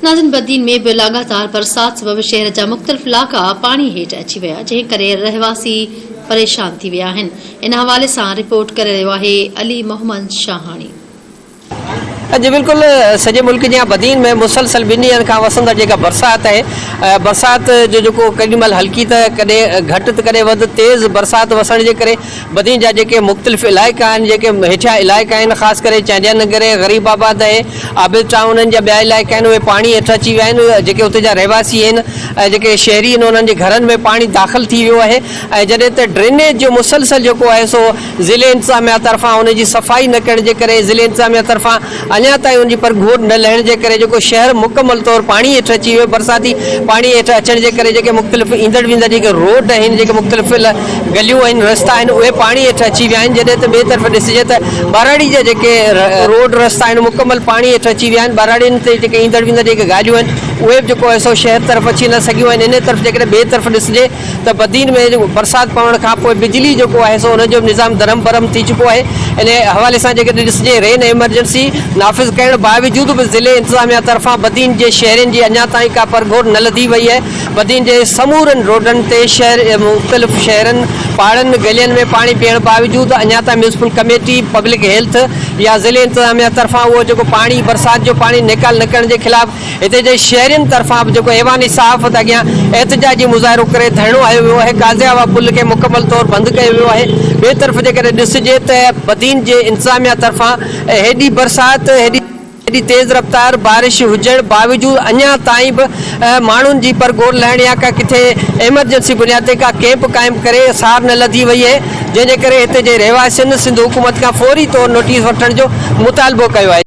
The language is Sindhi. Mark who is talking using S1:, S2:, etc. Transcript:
S1: ناظرين بدين ۾ به لاڳاتار برسات سبب شهر جا مختلف علائقا پاڻي هيٺ اچي ويا جنهن ڪري رهواسي پريشان ٿي ويا آهن ان حوالي سان رپورٽ ڪري رهيو آهي علي محمد شاهاڻي.
S2: جي بلڪل سڄي ملڪ جيان بدين ۾ مسلسل ٻن ڏينهن کان وسندڙ جيڪا برسات آهي برسات جو جيڪو ڪيڏي مهل هلڪي ته ڪڏهن گهٽ ته ڪڏهن وڌ تيز برسات وسڻ جي ڪري بدين جا جيڪي مختلف علائقا آهن جيڪي هيٺيان علائقا آهن خاص ڪري چانڊيا نگر غريب آباد ۽ عابد ٽائون جا ٻيا علائقا آهن اهي پاڻي هيٺ اچي ويا آهن جيڪي اتي جا رهواسي آهن ۽ جيڪي شهري آهن انهن جي گهرن ۾ پاڻي داخل ٿي ويو آهي ۽ جڏهن ته ڊرينيج جو مسلسل جيڪو آهي سو ضلعي انتظاميا طرفان ان جي صفائي نه ڪرڻ جي ڪري ضلعي انتظاميا طرفان اڃا تائين ان جي پرگهور نه لهڻ جي ڪري جيڪو شهر مڪمل طور پاڻي هيٺ اچي ويو برساتي پاڻي هيٺ اچڻ جي ڪري جيڪي مختلف ايندڙ ويندڙ جيڪي روڊ آهن جيڪي مختلف گليون آهن رستا آهن اهي پاڻي هيٺ اچي ويا آهن جڏهن ته ٻئي طرف ڏسجي ته ٻهراڙي جا جيڪي روڊ رستا آهن مڪمل پاڻي هيٺ اچي ويا آهن ٻهراڙين تي جيڪي ايندڙ ويندڙ جيڪي گاڏيون آهن اهي به جيڪو آهي سو شهر طرف اچي نه سگهيون آهن انهي طرف جيڪڏهن ٻئي طرف ڏسجي ته بدين ۾ برسات پوڻ کان پوء بجلي جيڪو آهي سو ان جو به نظام درهم برهم ٿي چڪو آهي انهي حوالي سان جيڪڏهن ڏسجي رين ايمرجنسي نافذ ڪرڻ باوجود به ضلعي انتظاميا طرفان بدين جي شهرين جي اڃا تائين ڪا پرگهور نه لڌي وئي آهي بدين جي سمورن روڊن تي شهر مختلف شهرن پاڙن گلين ۾ پاڻي بيهڻ باوجود اڃا تائين ميونسپل ڪميٽي پبلڪ هيلٿ يا ضلعي انتظاميا طرفان اهو جيڪو پاڻي برسات جو پاڻي نيڪال نه ڪرڻ جي خلاف هتي جي شهرين طرفان به جيڪو ايوان صحافت اڳيان احتجاجي مظاهرو ڪري ڌرڻو هنيو ويو آهي، قاضياوا پل کي مڪمل طور بند ڪيو ويو آهي، ٻئي طرف جيڪڏهن ڏسجي ته بدين جي انتظاميا طرفان هيڏي برسات هيڏي تيز رفتار بارش هجڻ باوجود اڃا تائين به ماڻهن جي پرگهور لهڻ يا ڪا ڪٿي ايمرجنسي بنياد تي ڪا ڪيمپ قائم ڪري سار نه لڌي وئي آهي، جنهن جي ڪري هتي جي رهواسين سنڌ حڪومت کان فوري طور نوٽيس وٺڻ جو مطالبو ڪيو آهي.